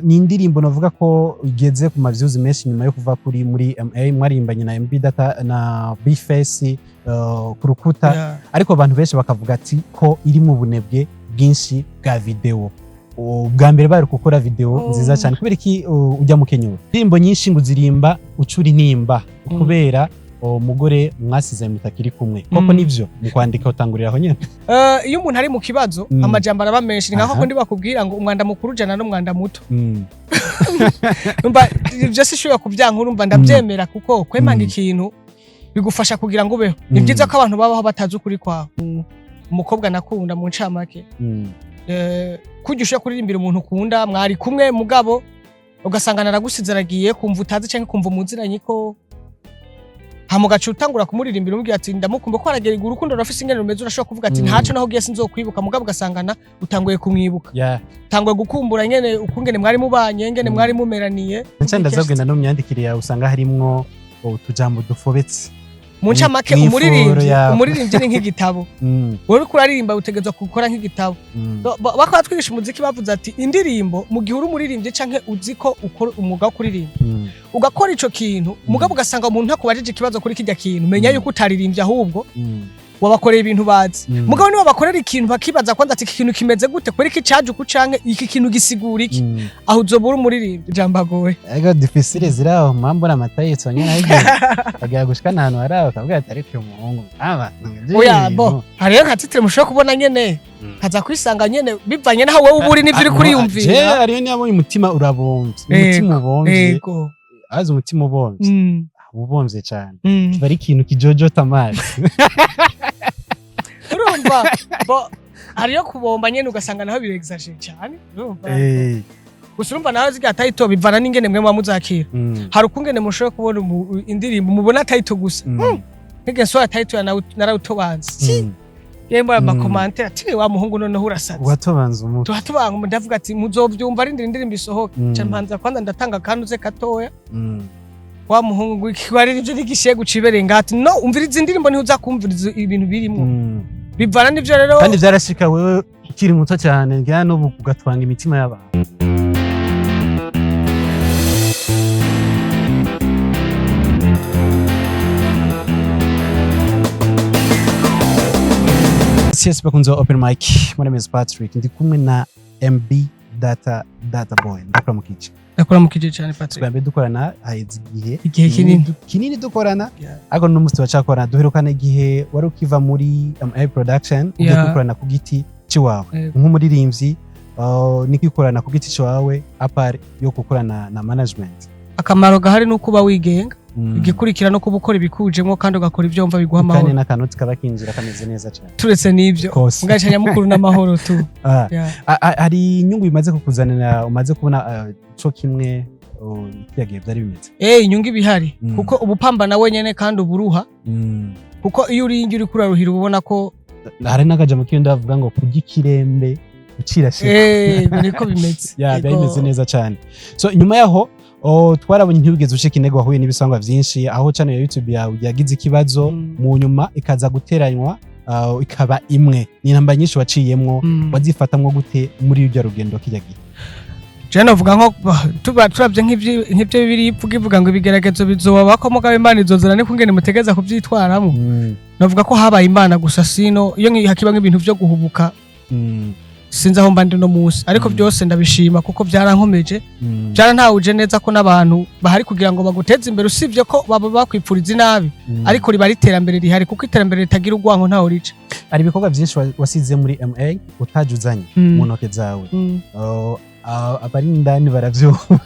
Ni indirimbo navuga ko igeze ku ma views menshi nyuma yo kuva kuri muri MA mwarimbanye na MB Data na Bface ku rukuta. Ariko abantu benshi bakavuga ati ko iri mu bunebwe bwinshi bwa video. Ubwa mbere bari gukora video nziza cyane. Kubera iki ujya mu kenyura indirimbo nyinshi ngo uzirimba ucura intimba kubera umugore mwasize mutakiri kumwe koko? Nivyo mu kwandika utangurira aho nyene? Iyo umuntu ari mu kibazo, amajambo araba menshi. Ni nka kundi bakubwira ngo umwanda mukuru ujana n'umwanda muto. Umva, ibyo sishobora kubyanka, urumva ndabyemera, kuko kwemanga ikintu bigufasha kugira ngo ubeho. Ni byiza ko abantu babaho batazi ukuri kwawe. Umukobwa nakunda, mu ncamake, kurya ushobora kuririmbira umuntu ukunda mwari kumwe, mugabo ugasanga naragusize aragiye kumva utazi cyangwa kumva umuziranye, ko hama ugaca utangura kumuririmbira umubwira ati ndamukumva, ko aragera urukundo rurafise ingene rumeze. Urashobora kuvuga ati ntaco naho ugiye sinzokwibuka, mugabo ugasangana utanguye kumwibuka, utanguye gukumbura nyene ukungene mwari mubanye, ngene mwari mumeraniye. Nca ndazabwenda no mu myandikire yawe usanga harimwo utujambo dufobetse. Mu ncamake, Mw'ifuro umuririmbyi yawe. umuririmbyi ni nk'igitabo. Wowe uriko uraririmba utegerezwa gukora nk'igitabo. Bakaba twigisha umuziki, bavuze ati indirimbo, mu gihe uri umuririmbyi canke uzi ko ukora umwuga wo kuririmba, ugakora ico kintu, mugabo ugasanga umuntu ntakubajije ikibazo kuri kirya kintu, menya yuko utaririmbye, ahubwo wabakoreye ibintu bazi. Mugabo niba bakorera ikintu bakibaza kwanza ati iki kintu kimeze gute, kuri iki caje uku canke iki kintu gisigura iki, aho uzoba uri umuririmbyi. Ijambo agoye. Ego, difficile ziraho mwambura amata yitsonye nayo agira gushika ahantu hari aho akavuga ati ariko uyu muhungu aba Oya, bo hariyo nka titre mushobora kubona nyene kaza kwisanga nyene bivanye n'aho wowe uba uri n'ivyo uri kuriyumvira. Ariyo niyabonye umutima urabomvye, umutima ubomvye. Azi umutima ubomvye, uba ubomvye cyane. Kiba ari ikintu kijojota amazi. Urumva bo hariyo kubomba nyene ugasanga naho birexagere cyane, urumva. Gusa urumva nawe zirya title bivana n'ingene mwe muba muzakira. Hari ukungene mushobora kubona indirimbo mubona title gusa. Nk'igihe nsohora title ya narawutobanze, yemwe ama commentaires ati wa muhungu noneho urasaze. Watobanze umutwe. Tuba tubanga, ndavuga ati muzovyumva, arindira indirimbo isohoke. Ca mpanza kwanza ndatanga akantu gatoya. Wa muhungu ikibarira n'igishe gucibereye ngati no umviriza indirimbo, niho uza kumviriza ibintu birimo. Bivana n'ivyo rero. Kandi vyarashika wewe ukiri muto cyane, ngira n'ubu ugatwanga imitima y'abantu. CS bakunze wa Open Mic, my name is Patrick, ndi kumwe na MB Data, Data Boy, ndakora mu kice. Ndakuramukije cyane, Patrick. Twambe dukorana haheze igihe Igihe kinini. Kinini dukorana, ariko n'umunsi turacakorana. Duherukana igihe wari ukiva muri MA Production ugiye kwikorana ku giti ciwawe. Nk'umuririmbyi, ni kwikorana ku giti ciwawe apart yo gukorana na management? Akamaro gahari ni uko uba wigenga. Igikurikira no kuba ukora ibikujemo kandi ugakora ibyo wumva biguha kandi amahoro. N'akanoti kaba kinjira kameze neza cyane. Turetse n'ibyo, Kose. ngaca nyamukuru n'amahoro tu. Hari inyungu bimaze kukuzanira umaze kubona, co kimwe kiriya gihe byari bimeze? Inyungu iba ihari, kuko uba upambana wenyene kandi uba uruha, kuko iyo uri ingi uriko uraruhira uba ubona ko Hari n'akajambo k'iyo ndavuga ngo kurya ikirembe ucira sheko. Niko bimeze. Ya, Ego. byari bimeze neza cyane. So nyuma yaho twarabonye ntiwigeze ucika intego, wahuye n'ibisangwa byinshi aho channel ya YouTube yawe yagize ikibazo, mu nyuma ikaza guteranywa, ikaba imwe. Ni intambara nyinshi waciyemwo. Wazifatamwo gute muri urya rugendo kijya gihe? Je novuga nko tuba turavye nk'ivyo bibiri ivuga, ivuga ngo ibigeragezo bizobabako, mugabo Imana izozana niko ngene mutegeza kuvyitwaramo. Novuga ko habaye Imana gusa, sino iyo hakiba nk'ibintu vyo guhubuka, sinzi aho mba ndi no munsi, ariko byose ndabishima kuko byarankomeje, byarantahuje neza ko n'abantu bahari kugira ngo baguteze imbere, usibye ko baba bakwipfuriza inabi, ariko riba ari iterambere rihari, kuko iterambere ritagira urwango ntaho rica. Hari ibikorwa byinshi wasize muri MA utaje uzanye mu ntoke zawe. Abari indani baravyumva.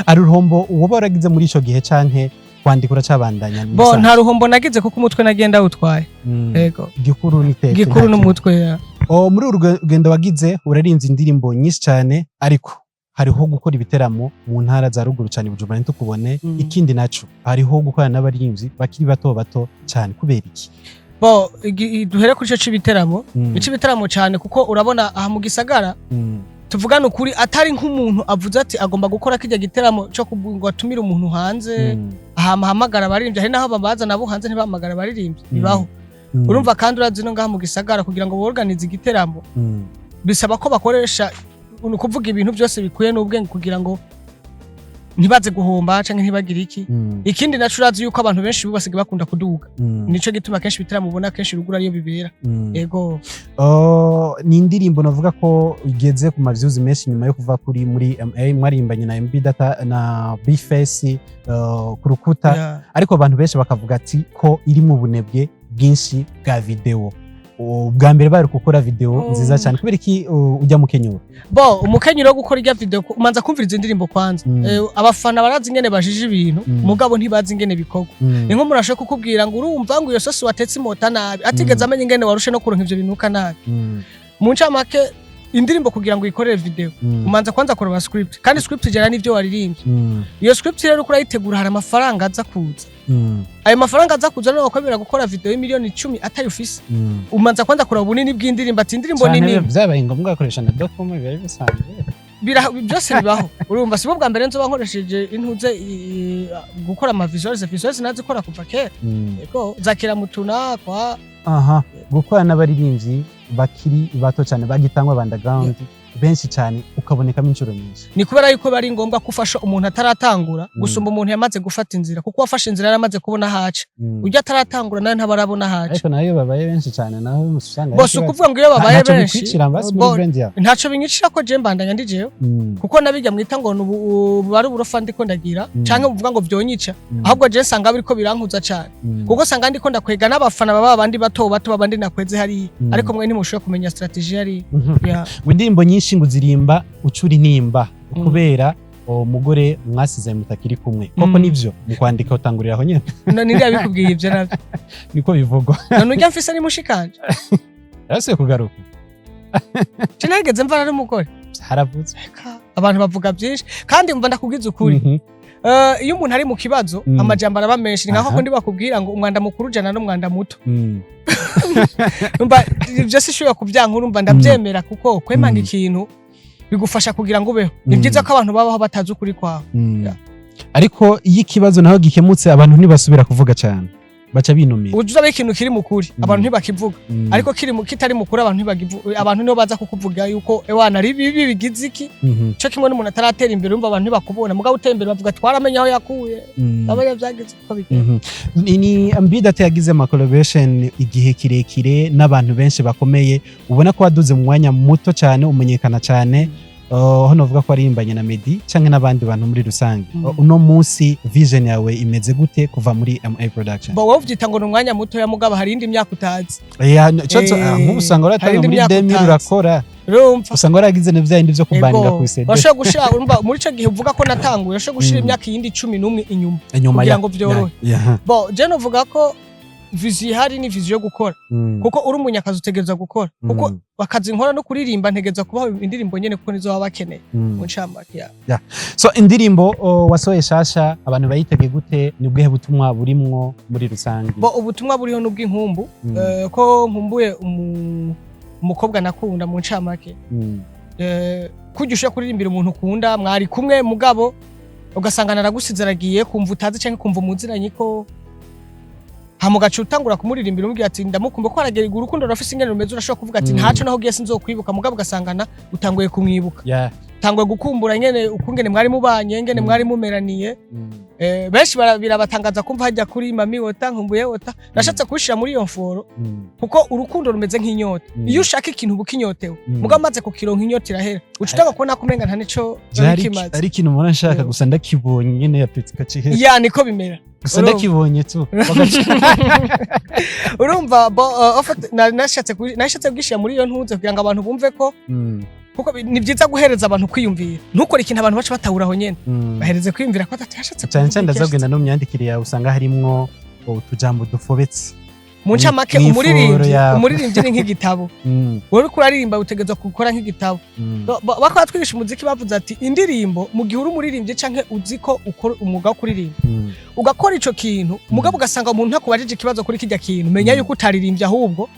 Ari uruhombo woba waragize muri ico gihe canke kwandika uracabandanya ni Bo, ibisanzwe? nta ruhombo nagize kuko umutwe nagenda wutwaye. Yego. Gikuru ni tete. Gikuru Nta n'umutwe ya. Oh, muri uru rugendo wagize urarinze indirimbo nyinshi cyane, ariko hariho gukora ibiteramo mu ntara za ruguru cyane, Bujumbura ntitukubone. Ikindi naco hariho gukorana n'abaririmbyi bakiri bato bato cyane. Kubera iki? Bo, duhere kuri ico c'ibiteramo. Ic'ibiteramo cyane, kuko urabona aha mu gisagara, tuvugane ukuri, atari nk'umuntu avuze ati agomba gukora kijya giteramo cyo ngo atumire umuntu hanze, ahama ahamagara abaririmbyi, hari n'aho babaza nabo hanze ntibahamagara abaririmbyi, bibaho. Urumva kandi urazi no ngaha mu gisagara kugira ngo borganize igiteramo bisaba ko bakoresha Ni ukuvuga ibintu byose bikuye n'ubwenge kugira ngo ntibaze guhomba canke ntibagire iki. Ikindi naco, urazi yuko abantu benshi ubu basigaye bakunda kuduga. Nico gituma kenshi ibitaramo ubona kenshi ruguru ariyo bibera. Ego. Oh, ni indirimbo navuga ko igeze ku ma views menshi nyuma yo kuva kuri muri MA, mwarimbanye na MB Data na Bface ku rukuta. Ariko abantu benshi bakavuga ati ko iri mu bunebwe bwinshi bwa video. Ubwa mbere bari gukora video nziza cyane. Kubera iki ujya mu kenyuro? Bo umukenyero wo gukora irya video, umanza kumviriza indirimbo kwanza. Abafana barazi ingene bajije ibintu, mugabo ntibazi ingene bikorwa. Ni nk'umuntu ashobora kukubwira ngo urumva ngo iyo sosi watetse imota nabi, atigeze amenya ingene warushe no kuronka ivyo binuka nabi. Mu ncamake, indirimbo kugira ngo uyikorere video, umanza kwanza kuraba script, kandi script ijana n'ivyo waririmbye. Iyo script rero uko urayitegura, hari amafaranga aza kuza. Ayo mafaranga aza kuza niyo wakwemera gukora video y'imiliyoni 10 atayo ufise. Umanza kwanza kuraba ubunini bw'indirimbo, ati indirimbo ni Canke nini. Vyabaye ngombwa gukoresha na document, biba bisanzwe. Byose bibaho. Urumva si bwo bwa mbere nzoba nkoresheje intuze gukora ama visuals. Visuals nazikora kuva kera. Ego, zakira mutuna kwa. Aha, gukorana n'abaririmbyi bakiri bato cyane, bagitangwa underground benshi cyane, ukabonekamo inshuro nyinshi. Ni kubera yuko bari ngombwa ko ufasha umuntu ataratangura gusumba umuntu yamaze gufata inzira, kuko uwafashe inzira yaramaze kubona ahaca. Ujya ataratangura nawe ntabarabona ahaca. Ariko nayo babaye benshi cyane naho usanga Bose ukuvuga ngo iyo babaye ntacyo benshi bikwicira mbasi muri brand yawe? Ntaco binyicira, ko je mbandanya ndi jewe. Kuko nabijya mwita ngo ni ubu ari uburofa ndiko ndagira, canke uvuga ngo vyonyica. Ahubwo je sanga biriko birankuza cane, kuko sanga ndiko ndakwega n'abafana baba abandi bato bato, babandi nakweze hariya. Ariko mwe ntimushoboye kumenya strategie hariya. Yeah. Ngo indirimbo nyinshi ngo uzirimba ucura intimba kubera uwo mugore mwasize mutakiri kumwe koko. Nivyo mu kwandika utangurira aho nyene? None ninde yabikubwiye ivyo navyo? Niko bivugwa. None urya mfise ni mushikanje? Yarasubiye kugaruka. Je narigeze mvana n'umugore? Haravutse. Eka, abantu bavuga byinshi, kandi umva ndakubwiza ukuri. Iyo umuntu ari mu kibazo, amajambo araba menshi. Ni nka kundi bakubwira ngo umwanda mukuru ujana n'umwanda muto. Umva ibyo sishobora kubyanka, urumva ndabyemera, kuko kwemanga ikintu bigufasha kugira ngo ubeho. Ni byiza ko abantu babaho batazi ukuri kwawe. Yeah. Ariko iyo ikibazo naho gikemutse, abantu ntibasubira kuvuga cyane, baca binumira. Ujya uba ikintu kiri mu kuri, abantu ntibakivuga. Ariko kiri mu kitari mu kuri, abantu ntibakivuga. Abantu nibo baza kukuvuga yuko ewana ari bibi bigize iki. Cyo kimwe n'umuntu ataratera imbere, urumva abantu ntibakubona, mugabo utera imbere bavuga twaramenye aho yakuye. Abanya byagize uko bigenda. Ni MB Data yagize ama collaboration igihe kirekire n'abantu benshi bakomeye. Ubona ko waduze mu mwanya muto cyane, umenyekana cyane. Hano uvuga ko waririmbanye na Meddy canke n'abandi bantu muri rusange. Uno munsi vision yawe imeze gute kuva muri MA Production? Bo wowe uvyita ngo ni umwanya muto ya, mugabo hari indi myaka utazi. Nk'ubu usanga Hari waratanga indi muri myaka 2000 utazi. urakora. Urumva. Usanga waragize na vya bindi vyo kubaninga Ego. ku CD. Urashobora gushira, urumva muri ico gihe uvuga ko natanguye, urashobora gushira imyaka iyindi 11 inyuma inyuma kugira ngo vyorohe. Ya. Bo je novuga ko vision ihari ni vision yo gukora, kuko uri umunyakazi utegerezwa gukora, kuko akazi nkora no kuririmba, ntegerezwa kubaho indirimbo nyene, kuko nizo baba bakeneye. Mu ncamake ya. So indirimbo wasohoye shasha, abantu bayitege gute? Ni bwehe butumwa burimwo muri rusange? Bo ubutumwa buriho n'ubw'inkumbu. Ko nkumbuye umukobwa nakunda mu ncamake. Kurya ushobora kuririmbira umuntu ukunda, mwari kumwe, mugabo ugasanga naragusize aragiye, kumva utazi canke kumva umuziranye, ko hama ugaca utangura kumuririmbira umubwira ati ndamukumva, ko aragera urukundo rurafise ingene rumeze. Urashobora kuvuga ati ntaco naho ugiye sinzokwibuka, mugabo ugasangana utanguye kumwibuka, utanguye gukumbura nyene ukungene mwari mubanye, ngene mwari mumeraniye. Benshi birabatangaza kumva hajya kuri mami wota nkumbuye wota. Nashatse kubishira muri iyo mforo, kuko urukundo rumeze nk'inyota. Iyo ushaka ikintu uba ukinyotewe, mugabo amaze kukironka inyota irahera, uca utanga kubona ko umenga nta nico Byari kimaze. ari ikintu mbona nshaka gusa ndakibonye nyene, appétit ikacihe. Ya, niko bimera. Gusa Urumva. ndakibonye tu. Urumva bo en fait, nashatse kugishyira muri iyo ntuze kugira ngo abantu bumve ko kuko ni byiza guhereza abantu kwiyumvira. Ntukore ikintu abantu baca batahura aho nyene. Bahereze kwiyumvira ko atashatse Cyane cyane kuvuga iki. ndazabwira no mu myandikire yawe usanga harimwo utujambo dufobetse. Mu ncamake, mw'ifuro umuririmbyi yawe. umuririmbyi ni nk'igitabo. Wowe uriko uraririmba utegerezwa gukora nk'igitabo. Bakaba twigisha umuziki, bavuze ati indirimbo, mu gihe uri umuririmbyi canke uzi ko ukora umwuga wo kuririmba, ugakora ico kintu, mugabo ugasanga umuntu ntakubajije ikibazo kuri kirya kintu, menya yuko utaririmbye ahubwo.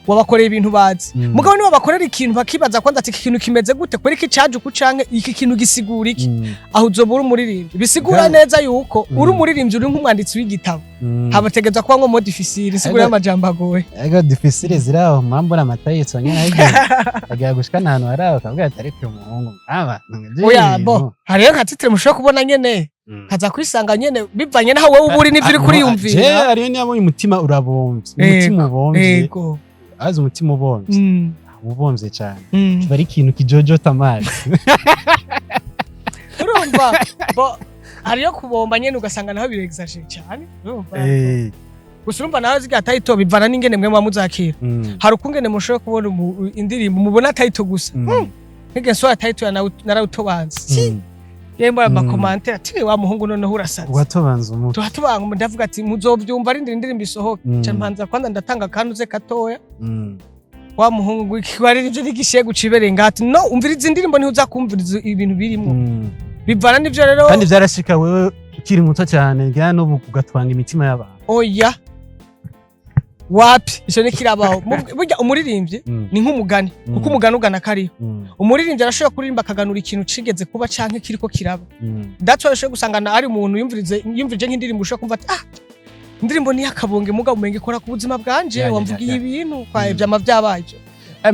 Wabakoreye ibintu bazi. Mugabo niba bakorera ikintu bakibaza kwanza ati: "Iki kintu kimeze gute? Kubera iki caje uku canke iki kintu gisigura iki?" Aho uzoba uri umuririmbyi, bisigura neza yuko uri umuririmbyi, uri nk'umwanditsi w'igitabo. Habategeza kuba nko mot difficile, insiguro y'amajambo agoye. Ego, difficile ziraho, mwambona amatayitso nyene ariko agira gushikana ahantu hari aho akavuga ati: "Ariko uyu muhungu aba." Oya, bo hariyo nka titre mushobora kubona nyene, kaza kwisanga nyene bivanye n'aho wowe uba uri n'ivyo uri kuriyumvira. Je hariyo niyabonye umutima urabomvye, umutima ubomvye. Azi umutima ubomvye, ubomvye cyane, kiba ari ikintu kijojota amazi. Urumva bo hariyo kubomba nyene, ugasanga naho birexagéré cyane, urumva. Gusa urumva nawe zirya title bivana n'ingene mwe muba muzakira. Hari ukungene mushobora kubona indirimbo, mubona title gusa. Nk'igihe nsohora title ya narawutobanze, yemwe, ama commentaires ati: "Wa muhungu, noneho urasaze." Watobanze umutwe. Tuba tubanga, ndavuga ati: "Muzovyumva, arindira indirimbo isohoke." Ca mpanza kwanza ndatanga akantu gatoya. Wa muhungu ngo iki waririmbye n'igishiye gucibereye ngati no umviriza indirimbo, niho uzakumviriza ibintu birimo. Bivana n'ivyo rero. Kandi vyarashika wewe ukiri muto cyane, ngira n'ubu ugatwanga imitima y'abantu? Oya, wapi, ico ntikirabaho. Burya umuririmbyi ni nk'umugani, kuko umugani ugana kariho. Umuririmbyi arashobora kuririmba akaganura ikintu cigeze kuba canke kiriko kiraba. That's why ushobora gusangana ari umuntu yumvirize yumvirije nk'indirimbo, ushobora kumva ati: "Ah, indirimbo ni yakabonge, mugabo umenga ikora ku buzima bwanje." Wamvugiye ibintu kwa vyama vyabaye ivyo.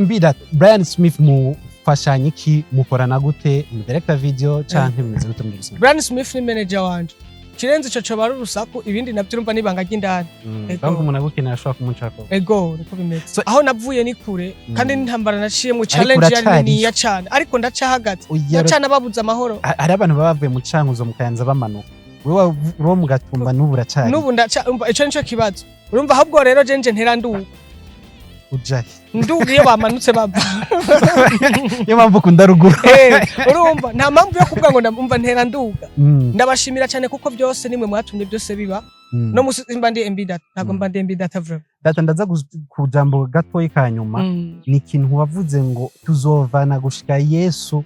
MB Data, Brian Smith mufashanya iki? Mukorana gute? Mu director video canke bimeze gute muri rusange? Brian Smith ni manager wanje. Kirenze ico coba ari urusaku, ibindi navyo urumva n'ibanga ry'indani. Ego. Bamwe umuntu agukeneye ashobora kumucako. Ego, niko bimeze. Aho navuye ni kure, kandi n'intambara naciyemo, Ariko challenge yari uracariyo. niniya cane, ariko ndacahagaze. Oya, Ndacana babuze amahoro. Hari abantu baba bavuye mu Cankuzo, mu Kayanza, bamanuka, wewe uri wo mu Gatumba, n'ubu uracari. N'ubu ndaca, umva, ico nico kibazo, urumva. Ahubwo rero je ntera nduga. Ujahe? Nduga iyo bamanutse bava. Niyo mpamvu ukunda ruguru. Urumva nta mpamvu yo kuvuga ngo ndumva ntera nduga. Ndabashimira cyane kuko byose nimwe mwatumye byose biba. No musi mba ndi MB Data, ntabwo mba ndi MB Data vraiment. Data, ndaza ku jambo gatoyi ka nyuma. Ni ikintu wavuze ngo tuzovana gushika Yesu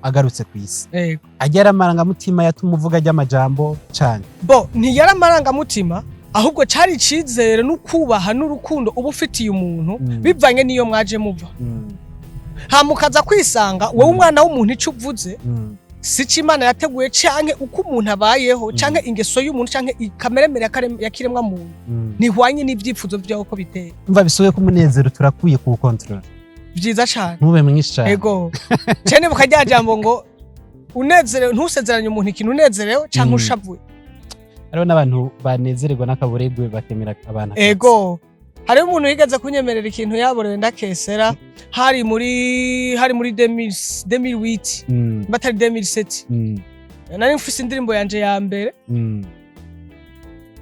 agarutse ku isi. Yego. Ajya amarangamutima yatuma uvuga ajya amajambo cyane? Bo ntiyari amarangamutima, ahubwo cari icizere n'ukubaha n'urukundo uba ufitiye umuntu, bivanye n'iyo mwaje muva. Hama ukaza kwisanga wowe umwana w'umuntu, ico uvuze si cyo Imana yateguye, canke uko umuntu abayeho, canke ingeso y'umuntu, canke ikameremere ya kiremwa muntu ntihwanye n'ivyifuzo vyawe uko biteye. Umva, bisubiye ko umunezero turakwiye kuwukontorora. Vyiza cane. Ntube mwinshi cyane. Ego, cyane buka rya jambo ngo unezerewe, ntusezeranye umuntu ikintu unezerewe canke ushavuye. Hariho n'abantu banezererwa n'akaburegwe, bakemera abantu akazi. Ego, hariho umuntu yigeze kunyemerera ikintu yaborewe, ndakesera, hari muri 2008, batari 2007. Nari mfise indirimbo yanje ya mbere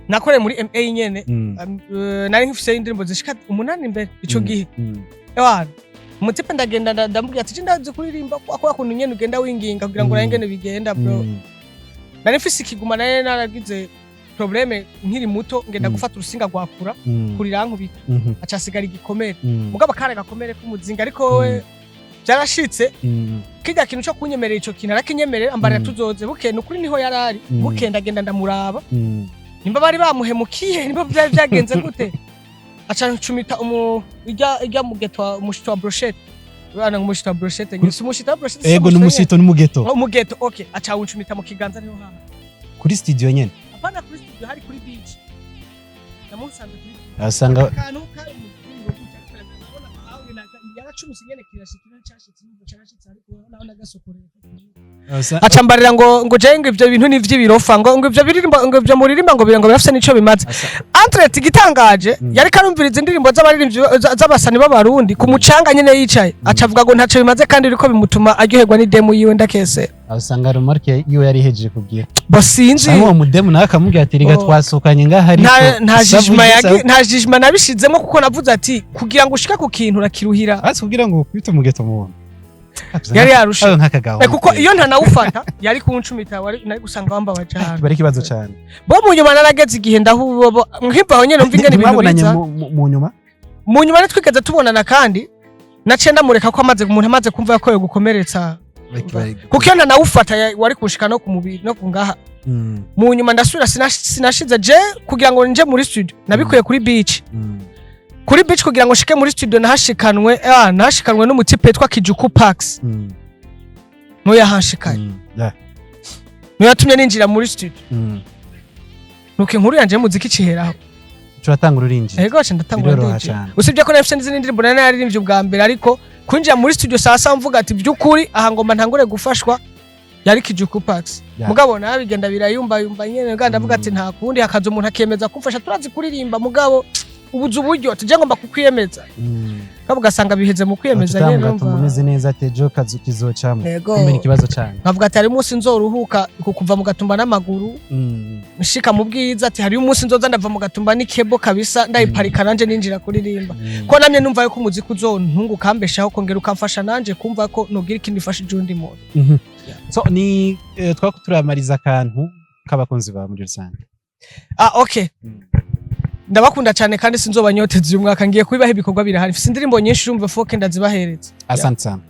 nakoreye muri MA nyene. Nari mfise indirimbo zishika 8 imbere ico gihe. Ewana, umutipe ndagenda ndamubwira ati: "Ndazi kuririmba kwa kuntu nyene ugenda winginga kugira ngo urabe ingene bigenda, bro." Nari mfise ikiguma, nari naragize problème nkiri muto, ngenda gufata urusinga rwakura kurirankubita, aca asigara igikomere. Mugabo kare gakomere k'umuzinga, ariko we byarashitse. Kirya kintu cyo kunyemerera, ico kintu arakinyemerera, ambarira tuzoze buke. Nukuri niho yarari. Buke ndagenda ndamuraba, nimba bari bamuhemukiye, nimba byari byagenze gute, aca ncumita umu ijya mugeto wa umushito wa brochette. Bana, umushito wa brochette nyine, si umushito wa brochette, si Ego, n'umushito n'umugeto. Umugeto, okay, aca wuncumita mu kiganza, niho hano. Kuri studio nyene? Apana kuri studio, hari kuri beach, namusanze kuri beach. Asanga Akantu kari mu bwingo gutya, ariko urabona aho yaracumise nyene, kirashika, cyashitse n'ubwo cyarashitse, ariko naho nagasokoreye. Aca mbarira ngo je ngo ivyo bintu ni ivy'ibirofa, ngo ivyo biririmba, ngo ivyo muririmba, ngo bira ngo birafise nico bimaze. Antret igitangaje, yariko arumviriza indirimbo z'abaririmbyi z'abasani b'abarundi ku mucanga nyene yicaye, aca avuga ngo ntaco bimaze, kandi biriko bimutuma aryoherwa n'idemu yiwe, ndakese. Asanga remarque yiwe yari ihejeje kubwira. Bo sinzi. Aho uwo mudemu nawe akamubwira ati: "Rega Oh. twasukanye ngaha, ariko Nta jijima nta jijima nabishizemo, kuko navuze ati kugira ngo ushike ku kintu urakiruhira. Hasi kugira ngo ukubite umugeto mu Yari yarushe. Nk'akagabo. Kuko iyo ntanawufata yari kuncumita, wari nari gusanga wambabaje cyane. Bari ikibazo cyane. Bo mu nyuma narageze igihe ndahubo nkivaho nyene, numva ingene ibintu Ntimwabonanye biza. Mu nyuma? Mu nyuma ntitwigeze tubonana, kandi naciye ndamureka ko amaze umuntu amaze kumva ko gukomeretsa, kuko iyo ntanawufata wari kunshika no ku mubiri no ku ngaha. Mu nyuma ndasubira sinashize je kugira ngo nje muri studio, nabikuye kuri beach. Kuri beach kugira ngo nshike muri studio, nahashikanwe n'umutipe yitwa Kijuku Pax. Niwe yahanshikanye, niwe yatumye ninjira muri studio. Nuko inkuru yanje y'umuziki iciheraho. Turatanga ururinjira. Ego, aca ndatangura Biroroha ndinjira. cane. Usibye ko nafise n'izindi ndirimbo nari nararirimbye ubwa mbere, ariko kwinjira muri studio saa saba mvuga ati by'ukuri aha ngomba ntangure gufashwa, yari Kijuku Pax. Mugabo nawe bigenda birayumbayumba nyene, bwa ndavuga ati nta kundi, hakaza umuntu akemeza kumfasha, turazi kuririmba mugabo ubuze uburyo, tuje ngomba kukwiyemeza. Kabo ugasanga biheze mu kwiyemeza nyene. Tutambwa tumumeze neza ati ejo kazu kizocamwo. Yego. Kumenya ikibazo cane. Nkavuga ati hari umunsi nzoruhuka ku kuva mu Gatumba n'amaguru nshika mu Bwiza, ati hari umunsi nzoza ndava mu Gatumba n'ikebo kabisa, ndayiparika nanje ninjira kuririmba. Ko namye numva yuko umuziki uzontunga, ukambeshaho, kongera ukamfasha nanje kumva ko nogira ikindi mfashije undi muntu. So ni twako turamariza akantu k'abakunzi bawe muri rusange. Ah, okay. Ndabakunda cyane kandi sinzobanyoteza. Uyu mwaka ngiye kubibaha, ibikorwa birahari, mfise indirimbo nyinshi, urumva foke ndazibahereza. Asante sana.